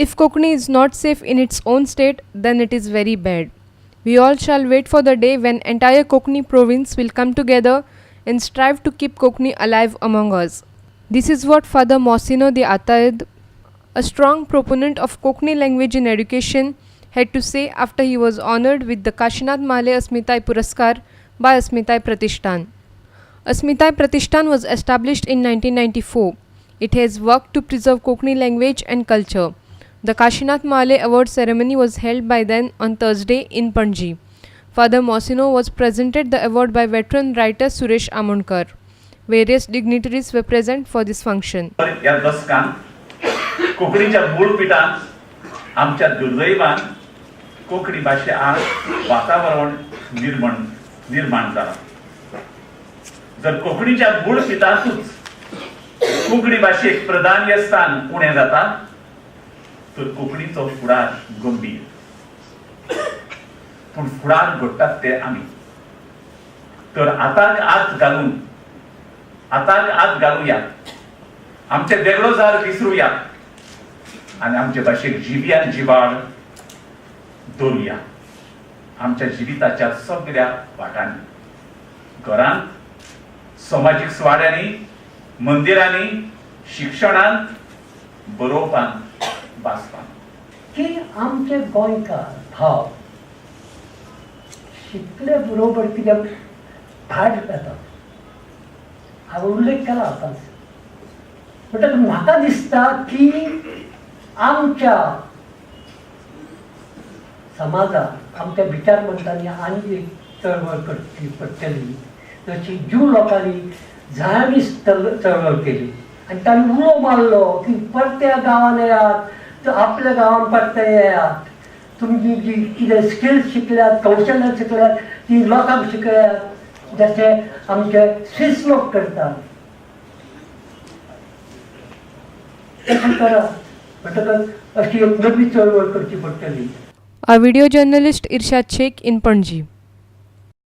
If Konkani is not safe in its own state, then it is very bad. We all shall wait for the day when entire Konkani province will come together and strive to keep Konkani alive among us. This is what Father Mousinho de Athaide, a strong proponent of Konkani language in education, had to say after he was honored with the Kashinath Mahle Asmitay Puraskar by Asmitay Pratishthan. Asmitay Pratishthan was established in 1994. It has worked to preserve Konkani language and culture. The Kashinath Mahle Award ceremony was held by then on Thursday in Panjim. Father Mousinho was presented the award by veteran writer Suresh Amonkar. Various dignitaries were present for this function. ह्या दसकान कोंकणीच्या मूळ पिठान आमच्या दुर्दैवान कोंकणी भाशे आड वातावरण निर्माण जालां. जर कोंकणीच्या मूळ पिठांतूच कोंकणी भाशेक प्राधान्य स्थान उणें जाता तर कोंकणीचो फुडार गंभीर. पूण फुडार घडटात ते आमी. तर हाताक हात घालून, हाताक हात घालुया, आमचे वेगळो जार विसरुया आनी आमचे भाशेक जिव्यान जिवाळ दवरुया आमच्या जिविताच्या सगळ्या वाटांनी, घरांत, समाजीक सुवाळ्यांनी, मंदिरांनी, शिक्षणांत, बरोवपांत, वाचपांत. की आमचे गोंयकार भाव शिकले बरोबर कित्याक भायर येतात, हांवें उल्लेख केला आतांच. म्हणटकच म्हाका दिसता की आमच्या समाजात आमच्या विचारवंतांनी आनी एक चळवळ करची पडटली, जशी ज्यू लोकांनी झायनिस्ट चळवळ केली आनी तांणी उलो मारलो की परत्या गांवान येयात, तर आपल्या गांवान परते येयात, तुमची जी कितें स्किल्स शिकल्यात, कौशल्यां शिकल्यात, ती लोकांक शिकयात, जशे आमचे स्विस लोक करतात तशें करात. म्हणटकच अशी एक नवी चळवळ करची पडटली. A video journalist Irshad Sheikh in Panjim.